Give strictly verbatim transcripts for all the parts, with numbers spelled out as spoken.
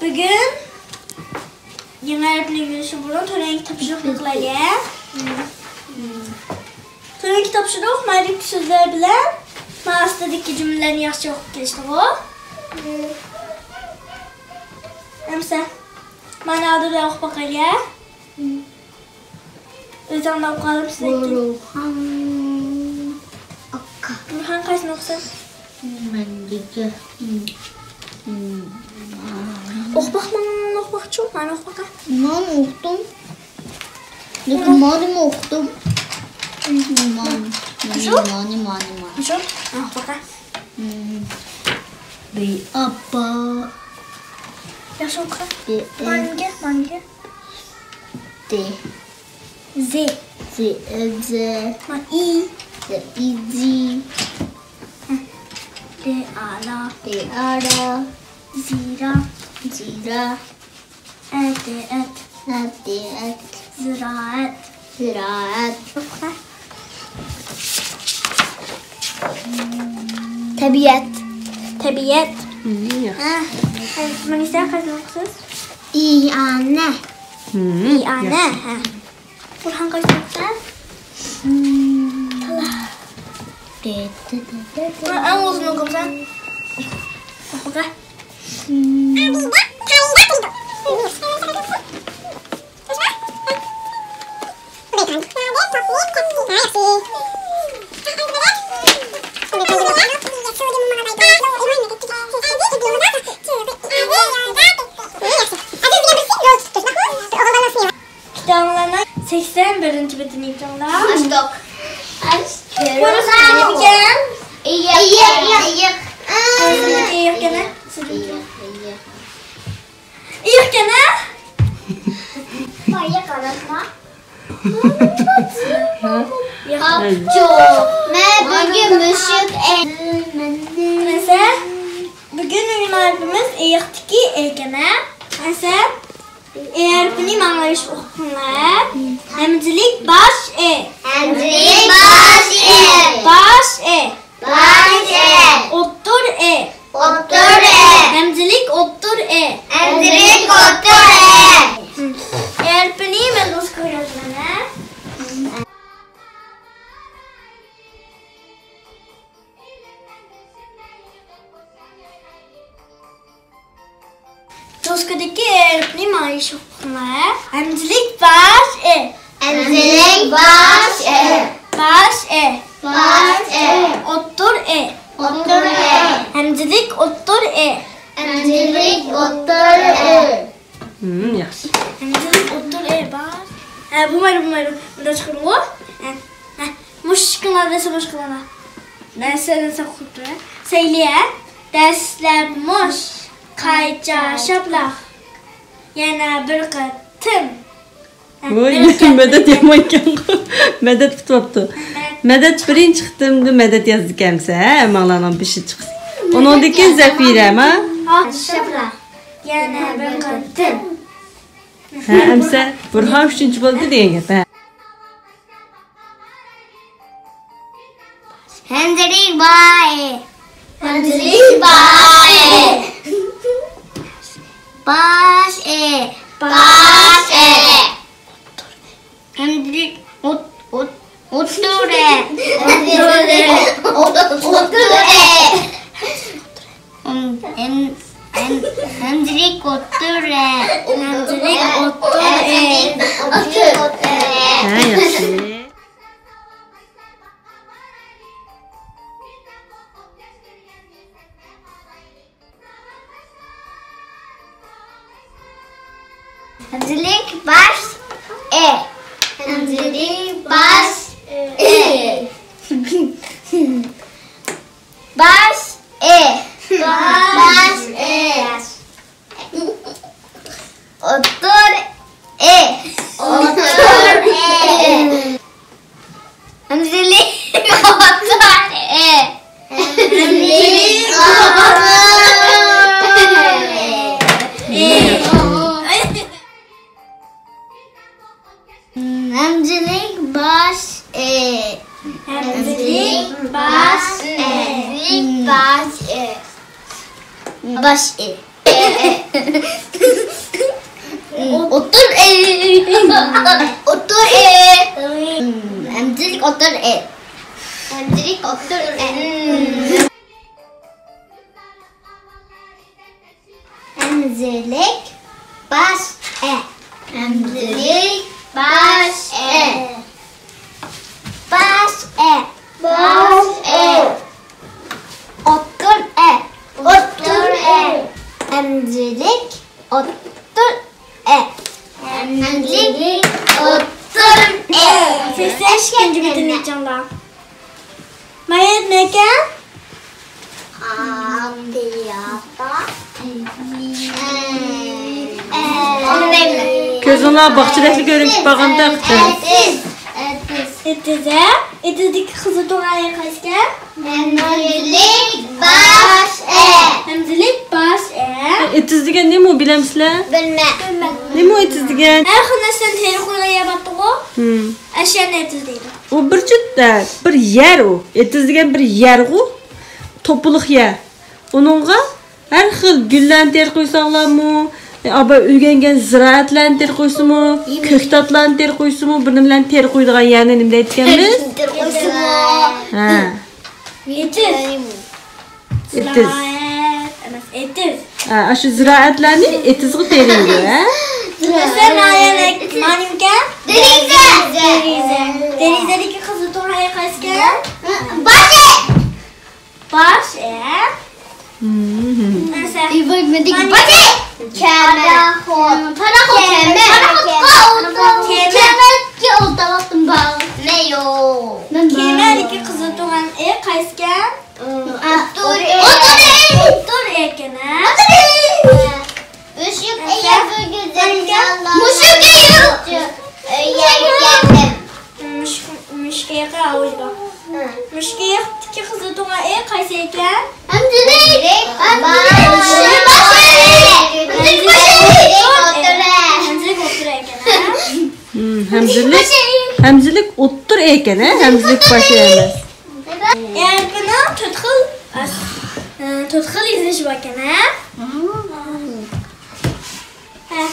بۈگۈن يېڭى ھەرپنى ئۆگىنىشتىن بۇرۇن تۆۋەندىكى تاپشۇرۇقنى قىلايلى. تۆۋەندىكى تاپشۇرۇق مايدىكى سۆزلەر بىلەن ما ئاستىدىكى جۈملىلەرنى ياخشى ئوقۇپ كېلىشتىغۇ. ئەمسە مانا ئالدى بىلەن ئوقۇپ باقايلى. ئۆزۈڭ ئوقۇۋالامسىز لېكىن. بۇرھان ئاكا. بۇرھان قايسىنى ئوقۇسا؟ مەن دېگەن. ئوقۇپ باقماڭ، ئوقۇپ باقچۇ، مانا ئوقۇپ باقا. مەن ئوقۇدۇم. لېكىن مانىمۇ ئوقۇدۇم. مانى، مانى، شۇ؟ مانى، مانى، مانى. شۇ؟ ئوقۇپ باقا. بى ئاپا. ياخشى ئوقۇ. بى ئە. مانىگە، مانىگە. دى. زى. زى، ئە، زى. ما، ئى. زى، ئى، زى. دى، ئا، لا. دى، ئا، لا. زىرا. زىرا. ئەتى، ئەت. ئەتى، ئەت. زىرائەت. زىرائەت. تەبىئەت. تەبىئەت. مم، ياخشى. ھە. مۇنىسا قايسىنى ئوقۇسىز؟ ئىئانە. مم، ئىئانە. ياخشى. ھە. بۇرھان قايسىنى ئوقۇسا؟ تالا. دە، دە، دە، دە، دە. ئەڭ ئۇزۇنىنى ئوقۇمسا؟ ئوقۇغا. كىتابىڭلارنىڭ سەكسەن بىرىنچى بېتىنى ئېچىڭلار. ئاچتۇق. بۇنىسى نېمىكەن؟ ئېيىق. ئېيىق. ئېيىق. ئېيىق. ئېيىق ئىكەن، ھە؟ سىزنىڭكى ئېيىق ئىكەن. ئېيىق ئىكەن، ھە؟ ئېيىق قاراتما. قاپچۇ. مەن بۈگۈن مۈشۈك ئەمەسمەن. مەسە، بۈگۈن ئۆگىنىۋاتىمىز ئېيىقتىكى ئېكەن، ھە؟ مەسە، ئې ھەرپىنى ماڭا ئوقۇڭلار. ھەمزىلىك باش ئې. ھەمزىلىك باش ئې. باش ئې. باش ئې. ئوتتۇر ئې. ئوتتۇر ئې. ھەمزىلىك ئوتتۇر ئې. ھەمزىلىك ئوتتۇر ئې. ئې ھەرپىنى مەن دوسكىغا يازىمەن، ھە؟ دوسكىدىكى ھەرپنى ماڭا ئوقۇڭلار. ھەمزىلىك باش ئې. ھەمزىلىك باش ئې. باش ئې. باش ئې. ئوتتۇر ئې. ئوتتۇر ئې. ھەمزىلىك ئوتتۇر ئې. ھەمزىلىك ئوتتۇر ئې. ھىم، ياخشى. ھەمزىلىك ئوتتۇر ئې باش. ھە، بولمايدۇ، بولمايدۇ. مۇنداق چىقىدىغۇ. ھە، ھە. مۇشۇ ئىككىڭلار دېسە مۇشۇ قىلىڭلار. نەرسە دېسە قوپتۇ، ھە. سەيلى، ھە. دەسلەپ مۇش. قايچا شاپلاق. يەنە بىر قېتىم. ھە، ۋوي، مەدەت يامانكەنغۇ. مەدەت پۈتۈۋاپتۇ. مەدەت بىرىنچى قېتىمدا مەدەت يازدىكەنمىسە، ھە، ھەممىڭلارنىڭ بېشى چىقسۇن. ئۇنىڭدىن كېيىن زەفىرە، ھە؟ ھە، شاپلا. يەنە بىر قېتىم. ھە، ئەمسە بۇرھان ئۈچىنچى بولدى دېگەن گەپ، ھە. ھەمزىلىك باش ئې. ھەمزىلىك باش ئې. باش ئې. باش ئې. ھەمزىلىك ئوت-، ئوت-، ئوتتۇرا. ئوتتۇرا. ئوتتۇرا. ھەم-، ھەم-، ھەم-، ھەمزىلىك ئوتتۇرا. ھەمزىلىك ئوتتۇرا. ھە، ياخشى. ھەمزىلىك باش ئې. ھەمزىلىك باش ئې. باش ئې. باش ئې. ئوتتۇر ئې. ئوتتۇر ئې. ھەمزىلىك ئوتتۇر ئې. ھەمزىلىك ئوتتۇر ئې. ھەمزىلىك باش ئې. ھەمزىلىك باش ئې. ھەمزىلىك باش ئې. باش ئې. ئوتتۇر ئې. ئوتتۇر ئې. ھەمزىلىك ئوتتۇر ئې. ھەمزىلىك ئوتتۇر ئې. ھەمزىلىك باش ئە. ھەمزىلىك باش ئە. باش ئە. باش ئە. ئوتتۇر ئە. ئوتتۇر ئە. ھەمزىلىك ئوتتۇر ئە. ھەمزىلىك ئوتتۇر ئە. سەكسەن ئىككىنچى بېتىنى ئېچىڭلار. مايا نەكە؟ كۆزۈڭلار باغچىدەكلا كۆرۈنۈپ باغاندەك. ئېتىز. ئېتىز. ئېتىز، ھە؟ ئېتىزدىكى قىزىل تۇغان ئېرى قايسىكەن؟ ھەمزىلىك باش ئە. ھەمزىلىك باش ئە. ئېتىز دېگەن نېمە ئۇ، بىلەمسىلەر؟ بىلمە. نېمە ئۇ ئېتىز دېگەن؟ ھەر خىل نەرسىلەرنى تېرىپ قويغان يەر بارتتىغۇ. ھىم. ئەشەنى ئېتىز دەيدۇ. ئۇ بىر چۆتتە، بىر يەر ئۇ. ئېتىز دېگەن بىر يەرغۇ. توپىلىق يەر. ئۇنىڭغا ھەر خىل گۈللەرنى تېرىپ قويساڭلارمۇ، ئابا ئۆگەنگەن زىرائەتلەرنى تېرىپ قويسىمۇ، كۆكتاتلارنى تېرىپ قويسىمۇ، بىر نېمىلەرنى تېرىپ قويىدىغان يەرنى نېمە دەيدىكەنمىز؟ ھە. ئېتىز. ئېتىز. زىرائەت ئەمەس، ئېتىز. ھە، ئاشۇ زىرائەتلەرنى ئېتىزغا تېرىيدۇ، ھە؟ مەسىلەن، مانا نېمىكەن؟ دېرىزە. دېرىزە. دېرىزىدىكى قىزىل تۇغان ئېرى قايسىكەن؟ باش ئە. باش ئە. مم. مەسىلەن، كەمە. پاراخوت. پاراخوت. كەمە. كەمەدىكى قىزىل تۇغان ئېرى قايسىكەن؟ ئوتتۇر ئېرى. ئوتتۇر ئېرى ئىكەن، ھە؟ مۇشۇ مۇشۇ مۇشۇ ئېرى ئاۋۇ بار. مۇشۇ ئېرىدىكى قىزىل تۇغان ئېرى قايسى ئىكەن؟ ھەمزىلىك. ھەمزىلىك ئوتتۇرا ئىكەن، ھە؟ ھەمزىلىك، ھەمزىلىك ئوتتۇرا ئىكەن، ھە؟ ھەمزىلىك باشى ئەمەس. ئەرەبنىڭ تۆت خىل، ئە، تۆت خىل يېزىلىشى بار ئىكەن، ھە؟ ھە.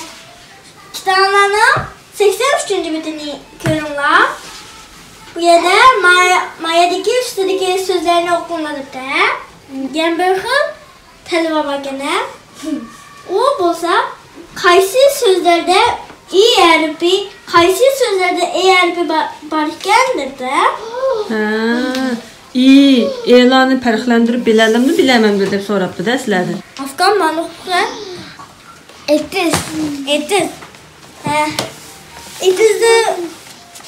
كىتابلارنىڭ سەكسەن ئۈچىنچى بېتىنى كۆرۈڭلار. بۇ يەردە ما-، مايادىكى ئۈستىدىكى سۆزلەرنى ئوقۇڭلار دەپتۇ، ھە؟ يەنە بىر خىل تەلۋە باركەن، ھە؟ ئۇ بولسا، قايسى سۆزلەردە ئى ھەرپى، قايسى سۆزلەردە ئى ھەرپى با-، بار ئىكەن دەپتۇ، ھە؟ ھە، ئى، ئېلارنى پەرقلەندۈرۈپ بىلەلەمدۇ، بىلەلمەمدۇ دەپ سوراپتۇ-دە سىلەردىن. ئافغان مانۇقلۇقى. ئېتىز. ئېتىز. ھە. ئېتىزدە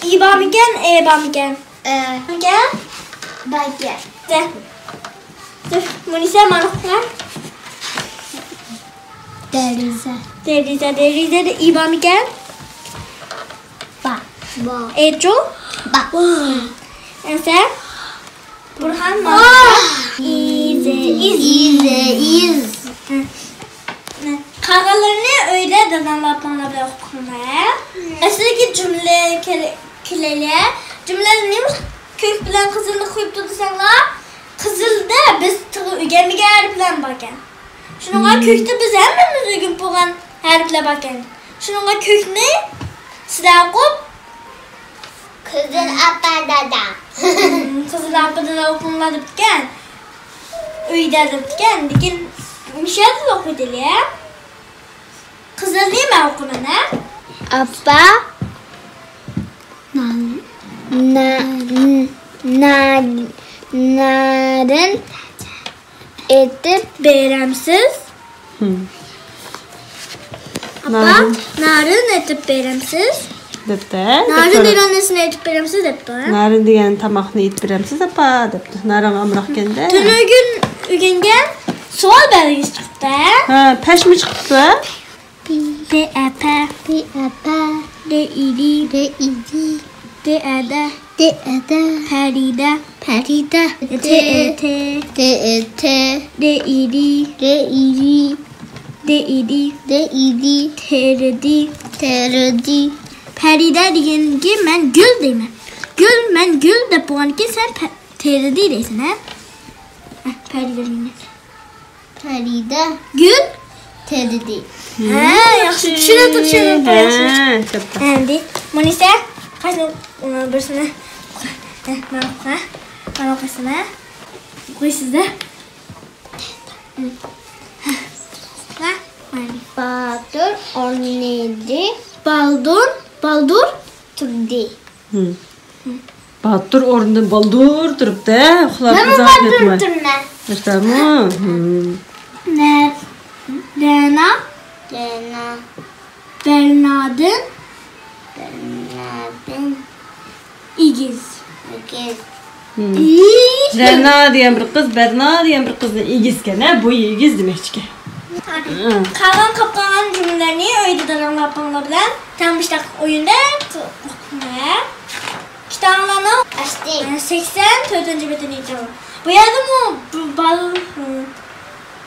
ئى بارمىكەن، ئې بارمىكەن؟ ئە. باركەن؟ باركەن. دە. مۇنىسە مانۇقلار. دېرىزە. دېرىزە، دېرىزەدە ئى بارمىكەن؟ بار. بار. ئېچۇ؟ بار. ئەنسە؟ بۇرھان مانا. ئىزى، ئىز. ئىزى، ئىز. قالغانلىرىنى ئۆيدە داداڭلار ئاپاڭلار بىلەن ئوقۇپ بېقىڭلار. ئەسلىدىكى جۈملە كېلەيلى. جۈملىدە نېمە كۆك بىلەن قىزىلنى قويۇپتۇ دېسەڭلار، قىزىلدا بىز تېخى ئۆگەنمىگەن ھەرپلەر باركەن. شۇنىڭغا كۆكتە بىز ھەممىمىز ئۆگىنىپ بولغان ھەرپلەر باركەن. شۇنىڭغا كۆكنى سىلەر ئوقۇپ، قىزىل ئاپا دادا. قىزىل ئاپا دادا ئوقۇڭلار دەپتىكەن. ئۆيدە دەپتىكەن. لېكىن مۇشۇ يەردىلا ئوقۇيدىلى. قىزىلنى مەن ئوقۇيمەن، ھە؟ ئاپا. نان. نا-، ن-، نا-، نارىن. ئېتىپ بېرەمسىز؟ ھىم. ئاپا، نارىن. نارىن ئېتىپ بېرەمسىز؟ دەپتۇ، ھە؟ نارىن دېگەن نەرسىنى ئېتىپ بېرەمسىز دەپتۇ، ھە؟ نارىن دېگەن تاماقنى ئېتىپ بېرەمسىز، ئاپا؟ دەپتۇ. نارىنغا ئامراقكەن-دە. تۈنۈگۈن ئۆگەنگەن سوئال بەلگىسى چىقىپتۇ، ھە؟ ھە، پەشمۇ چىقىپتۇ، ھە؟ دېئەپە. دېئەپە. دېئىدى. دېئىدى. دېئەدە. دېئەدە. پەرىدە. پەرىدە. تېئېتې. تېئېتې. دېئىدى. دېئىدى. دېئىدى. دېئىدى. تېرىدى. تېرىدى. پەرىدە دېگەنگە مەن گۈل دەيمەن. گۈل، مەن گۈل دەپ بولغاندىكىن سەن پە-، تېرىدى دەيسەن، ھە؟ ھە، پەرىدە دېگەن. پەرىدە. گۈل. دېدى. ھە، ياخشى، چۈشىنىۋېتىپتۇ، چۈشىنىۋېتىپتۇ، ياخشى. ھە، كەپتە. ئەمدى مۇنىسە، قايسىنى، ئە، بىرسىنى، ئە، مانا ئوقۇ، مانا ئوقۇيسىز-دە. باتۇر ئورنىدىن. بالدۇر، بالدۇر تۇردى. ھىم. باتۇر ئورنىدىن بالدۇر تۇرۇپتۇ، ھە؟ ئۇخلاپ مەنمۇ ئۇزاق بالدۇر ياتماي. تۇرىمەن. ياتامۇ؟ ھىم. نە-، رەنا. رەنا. بەرنادىن. بەرنادىن. ئېگىز. ئېگىز. ھىم. ئېگىز. رەنا دېگەن بىر قىز، بەرنا دېگەن بىر قىزنىڭ ئېگىزكەن، ھە؟ بويى ئېگىز دېمەكچىكەن. ھىم. قالغان قاپقالغان جۈملىلەرنى ئۆيدە داداڭلار ئاپاڭلار بىلەن تەڭ مۇشۇنداق ئويۇندەك ئوقۇڭلار. كىتابلارنىڭ ئاستى. سەكسەن تۆتىنچى بېتىنى ئېچىڭلار. بۇ يەردىمۇ بۇ بال-،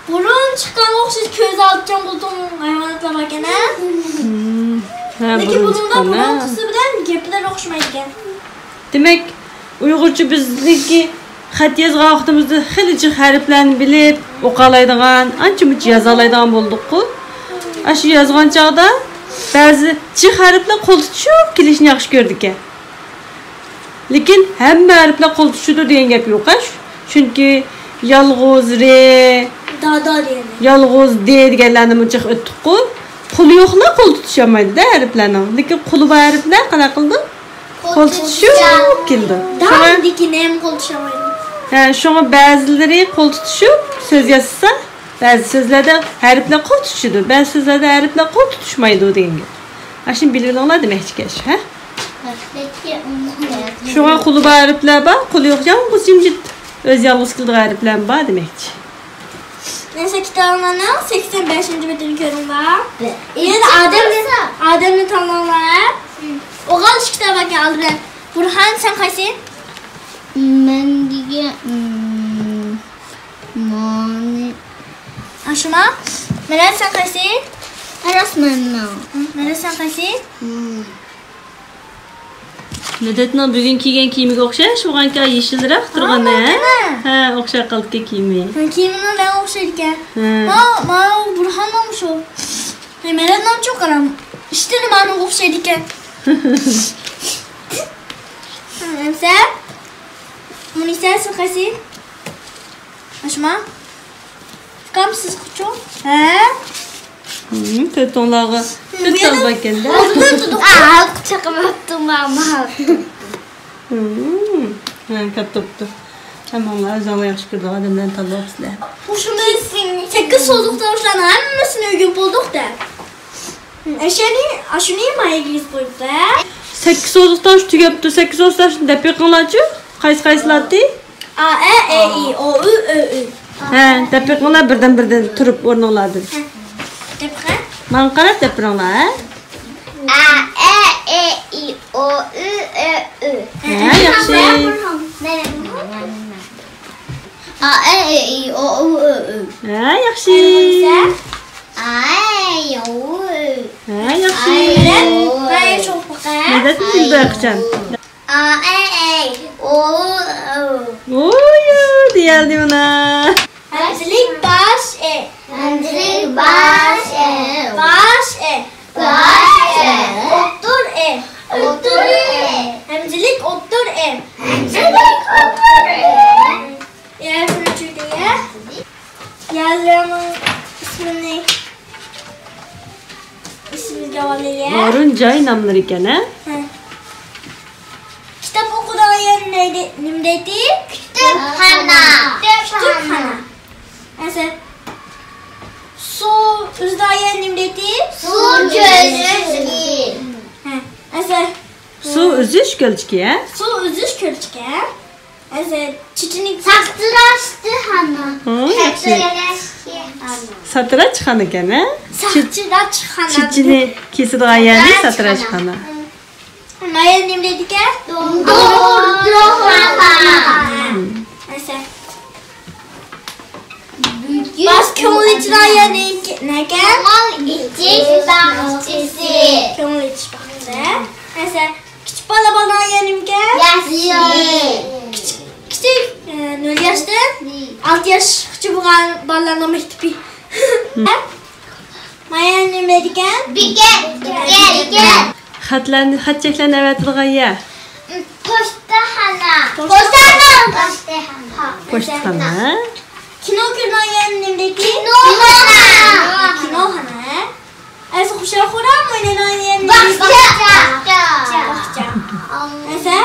بۇرۇن چىققانغا ئوخشاش كۆز ئالدىچان بولىدىغان ھايۋاناتلار باركەن، ھە؟ ھىم. ھە، لېكىن بۇرۇن بۇنىڭدا چىققان، ھە. بۇنىڭقىسى بىلەن گەپلەر ئوخشىمايدىكەن. دېمەك، ئۇيغۇرچە بىزنىڭكى خەت يازغان ۋاقتىمىزدا خېلى جىق ھەرپلەرنى بىلىپ ئوقالايدىغان، ئانچە-مۇنچە يازالايدىغان بولدۇققۇ. ئاشۇ يازغان چاغدا بەزى جىق ھەرپلەر قول تۇتۇشۇپ كېلىشىنى ياخشى كۆرىدىكەن. لېكىن ھەممە ھەرپلەر قول تۇتۇشىدۇ دېگەن گەپ يوق، ھە؟ چۈنكى يالغۇز رې، دادا دېگەن. يالغۇز دې دېگەنلەرنىمۇ جىق ئۆتتۇققۇ. قولى يوقلار قول تۇتۇشالمايدۇ-دە ھەرپلەرنىڭ. لېكىن قولى بار ھەرپلەر قانداق قىلىدۇ؟ قول تۇتۇشۇپ كېلىدۇ. شۇڭا، دادىكى نېمە قول تۇتۇشالمايدۇ؟ ھە، شۇڭا بەزىلىرى قول تۇتۇشۇپ سۆز ياسىسا، بەزى سۆزلەردە ھەرپلەر قول تۇتۇشىدۇ، بەزى سۆزلەردە ھەرپلەر قول تۇتۇشمايدۇ دېگەن گەپ. ئاشۇنى بىلىۋېلىڭلار دېمەكچىكەن شۇ، ھە؟ شۇڭا قولى بار ھەرپلەر بار، قولى يوق يالغۇز جىمجىت ئۆزى يالغۇز كېلىدىغان ھەرپلەرمۇ بار دېمەكچى. مەسىلەن، كىتابىڭلارنىڭ سەكسەن بەشىنچى بېتىنى كۆرۈڭلار. يەنە ئادەمنى، ئادەمنى تاللاڭلار. ئوغۇل، ئىككى كىتاب باركەن ئالدى بىلەن. بۇرھان، سەن قايسى؟ مەن دېگەن، مم، مانى. ئاشۇما؟ مەرەت، سەن قايسى؟ ئەرەس مەنمۇ. مەرەت، سەن قايسى؟ مم. مەدەتنىڭ بۈگۈن كىيگەن كىيىمىگە ئوخشاش بولغانكەن، يېشىلراق تۇرغان، ھە؟ ھە، ئوخشاپ قالدىكەن كىيىمى. كىيىمىنىڭ رەڭگى ئوخشايدىكەن. ھە. ماۋۇ، ماۋۇ بۇرھاننىڭمۇ شۇ. ھەي، مەدەتنىڭچۇ قاراڭ. ئىشتىنى مانىڭغا ئوخشايدىكەن. ھە، ئەمسە؟ مۇنىسە، سىز قايسى؟ ئاشۇما؟ ئۇكام، سىز قاچۇ؟ ھە؟ ھىم، تۆتۈڭلارغا تۆت تال باركەن-دە. ئالدىدا تۇردۇق. ئا، چېقىۋاپتۇ ماما. ھىم، ھە، كاتتۇپتۇ. ھەممىڭلار ئۆزۈڭلار ياخشى كۆرىدىغان ئادەملەرنى تاللاپسىلەر. مۇشۇ سەككىز سوزۇق تاۋۇشلارنىڭ ھەممىسىنى ئۆگىنىپ بولدۇق-دە. ئەشەنى، ئاشۇنى ماياگە يېزىپ قويۇپتۇ، ھە؟ سەككىز سوزۇق تاۋۇش تۈگەپتۇ، سەككىز سوزۇق تاۋۇشنى دەپ بېقىڭلارچۇ. قايسى قايسىلاتتى؟ ئا، ئە، ئې، ئى، ئو، ئۈ، ئۆ، ئۆ. ھە، دەپ بېقىڭلار بىردىن-بىردىن تۇرۇپ ئورنۇڭلاردىن. ھە. دەپ بېقە. ماڭا قاراپ دەپ بېرىڭلار، ھە؟ ئا، ئە، ئې، ئى، ئو، ئۈ، ئۆ، ئۆ. ھە، ياخشى. ئا، ئە، ئې، ئى، ئو، ئۈ، ئۆ، ئۆ. ھە، ياخشى. ئا، ئە، ئو، ئۈ. ھە، ياخشى. مەدەت، مەدەت كۈلدى قاچان. ئا، ئە، ئەي، ئو، ئۇ. ئويۇ، دېيەلدى مانا. ھەمزىلىك باش ئې. ھەمزىلىك باش ئې. باش ئې. باش ئې. ئوتتۇر ئې. ئوتتۇر ئې. ھەمزىلىك ئوتتۇر ئې. ھەمزىلىك ئوتتۇر ئې. يەرلىرىنىڭ ئىسمىنى، ئىسمىگە ئالىيە. ئورۇن جاي ناملىرى ئىكەن، ھە؟ ھە. كىتاب ئوقۇيدىغان يەر نېمە دەيتتى؟ كىتابخانا. كىتابخانا. ئەسەر. سۇ ئۈزىدىغان يەر نېمە دەيتتى؟ سۇ كۆلچىكى. ھە. ئەسەر. سۇ ئۈزۈش كۆلچىكى، ھە؟ سۇ ئۈزۈش كۆلچىكى، ھە؟ ئەسەر چېچىنى ساتىراشخانا. ھە، ياخشى. ساتىراشخانا. ساتىراچخانا ئىكەن، ھە؟ ساتىراچخانا. چېچىنى كېسىدىغان يەرنى ساتىراچخانا. ساتىراچخانا. مايا نېمە دەيدىكەن؟ دوختۇرخانا. ئەسەر. باش كۆڭۈل ئېچىدىغان يەر نەكەن؟ كۆڭۈل ئېچىش باغچىسى. كۆڭۈل ئېچىش باغچىسى. ئەسەر. كىچىك بالا بارىدىغان يەر نېمىكەن؟ ياش يېرى. كىچىك، كىچىك، ئە، نۆل ياشتىن ئالتە ياشقىچە بولغان بالىلارنىڭ مەكتىپى. ھە؟ مايا نېمە دېگەن؟ بېكەت. بېكەت. خەتلەرنى، خەت چەكلەرنى ئەۋەتىدىغان يەر. پوچتاخانا. پوچتاخانا. پوچتاخانا. پوچتاخانا. كىنو كۆرىدىغان يەرنى نېمە دەيتتى؟ كىنوخانا. كىنوخانا. ئەسلى خۇشال-خۇرام ئوينايدىغان يەرنى نېمە دەيتتى؟ باغچە. باغچە. ئەسلى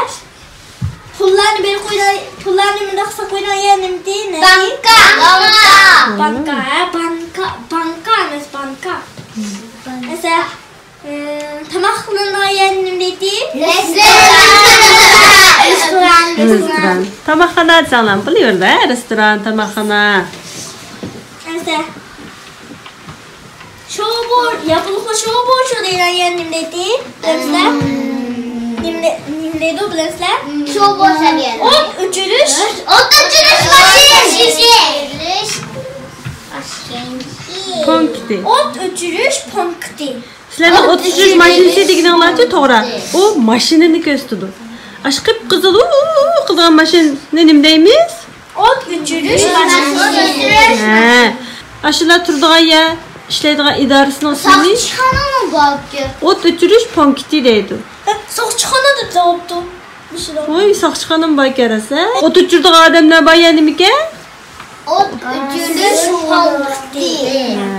پۇللارنى بېرىپ قويىدىغان، پۇللارنى مۇنداق ساقلايدىغان يەرنى نېمە دەيتتى؟ بانكا. بانكا. بانكا، ھە، بانكا. بانكا ئەمەس، بانكا. ئەسلى ئى، تاماق قىلىنىدىغان يەرنى نېمە دەيتتى؟ رېستوران. رېستوران. رېستوران. تاماقخانا دېسەڭلار بولۇۋېرىدۇ، ھە؟ رېستوران، تاماقخانا. ئەمسە. شوبۇر، ياپونلۇقلار شوبۇرچۇ دەيدىغان يەرنى نېمە دەيتتى؟ بىلەمسىلەر؟ نېمە دەي-، نېمە دەيدۇ، بىلەمسىلەر؟ شوبۇرچۇ دېگەن. ئوت ئۆچۈرۈش. ئوت ئۆچۈرۈش ماشىنىسى. پونكىتى. ئوت ئۆچۈرۈش پونكىتى. سىلەرنىڭ ئوت ئۆچۈرۈش ماشىنىسى دېگىنىڭلارچۇ توغرا. ئۇ ماشىنىنى كۆرسىتىدۇ. ئاشۇ قىپقىزىل، ئۇ، ئۇ، ئۇ قىلىدىغان ماشىنىنى نېمە دەيمىز؟ ئوت ئۆچۈرۈش ماشىنىسى. ھە. ئاشۇلار تۇرىدىغان يەر، ئىشلەيدىغان ئىدارىسىنىڭ ئىسمى؟ ساقچىخانىمۇ باركەن. ئوت ئۆچۈرۈش پونكىتى دەيدۇ. ساقچىخانا دەپ جاۋابتۇ. ۋوي، ساقچىخانىمۇ باركەن راست، ھە؟ ئوت ئۆچۈرىدىغان ئادەملەر بار يەر نېمىكەن؟ ئوت ئۆچۈرۈش پونكىتى.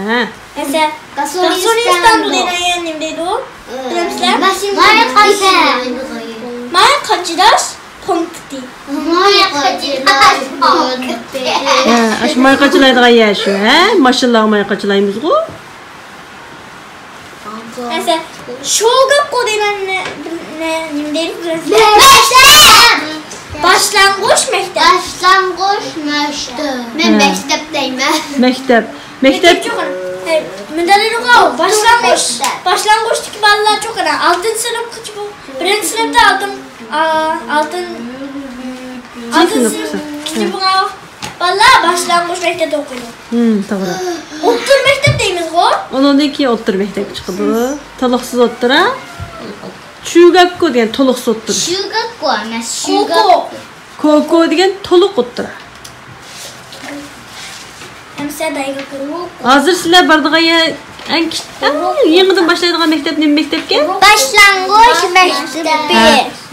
ھە. مەسىلەن، گاسولىستان دېگەن نېمە دەيدۇ؟ بىلەمسىلەر؟ ماي قاچىلاش. ماي قاچىلاش پونكىتى. ماي قاچىلاش پونكىتى. ھە، ئاشۇ ماي قاچىلايدىغان يەر شۇ، ھە؟ ماشىنىلارغا ماي قاچىلايمىزغۇ. مەسىلەن، شوگاككو دېگەن نە-، نە-، نېمە دەيدۇ بىلەمسىلەر؟ مەكتەپ! باشلانغۇچ مەكتەپ. باشلانغۇچ مەكتەپ. مەن ھە. مەكتەپ دەيمەن. مەكتەپ. مەكتەپ. مەكتەپ چوقۇم. ھەي، مۇنداق دەيدۇغۇ، باشلانغۇچ. باشلانغۇچتىكى بالىلار چوقۇم ئالتىنچى سىنىپقىچە بۇ. بىرىنچى سىنىپتا ئالتىن-، ئا-، ئالتىن-، ئالتىنچى سىنىپ. ھە. بالىلار باشلانغۇچ مەكتەپتە ئوقۇيدۇ. ھىم، توغرا. ئوتتۇرا مەكتەپ دەيمىزغۇ؟ ئۇنىڭدىن كېيىن ئوتتۇرا مەكتەپكە چىقىدۇ. تولۇقسىز ئوتتۇرا. چۈگاككو دېگەن تولۇقسىز ئوتتۇرا. چۈگاككو ئەمەس، كوكو. چۈگاككو. كوكو دېگەن تولۇق ئوتتۇرا. ھەمسە دايگاككو. ھازىر سىلەر بارىدىغان يەر ئەڭ كىچىك، ئەڭ يېڭىدىن باشلايدىغان مەكتەپ نېمە مەكتەپكەن؟ باشلانغۇچ مەكتىپى. ھە،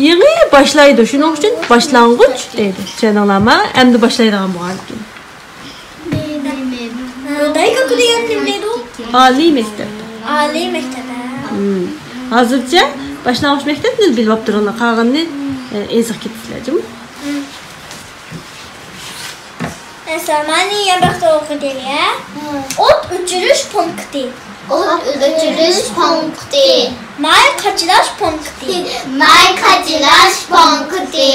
يېڭى باشلايدۇ، شۇنىڭ ئۈچۈن باشلانغۇچ دەيدۇ. چۈشەندىڭلارمۇ؟ ئەمدى باشلايدىغان بولغانىكەن. دايگاككو دېگەن نېمە دەيدۇ؟ ئالىي مەكتەپ. ئالىي مەكتەپ، ھە. ھىم. ھازىرچە باشلانغۇچ مەكتەپنى بىلىۋاپ تۇرۇڭلار، قالغىنىنى، ئە، ئېزىق كېتىسىلەر، جۇمۇ. ھىم. ئەسەرمانى يەنە بىر قېتىم ئوقۇيلى. ئوت ئۆچۈرۈش پونكىتى. ئوت ئۆچۈرۈش پونكىتى. ماي قاچىلاش پونكىتى. ماي قاچىلاش پونكىتى.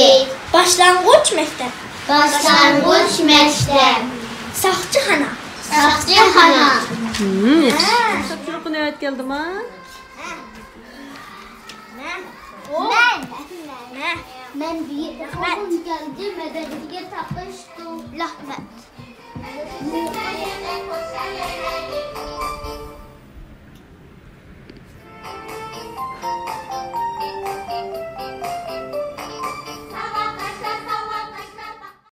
باشلانغۇچ مەكتەپ. باشلانغۇچ مەكتەپ. ساقچىخانا. ساقچىخانا. ھىم، ياخشى. ھە. تاپشۇرۇققا نۆۋەت كەلدىما؟ مەن. مەن. مەن. مەن بىر ئوغلۇم كەلدى، مەدەتكە تاپشتۇم. رەھمەت.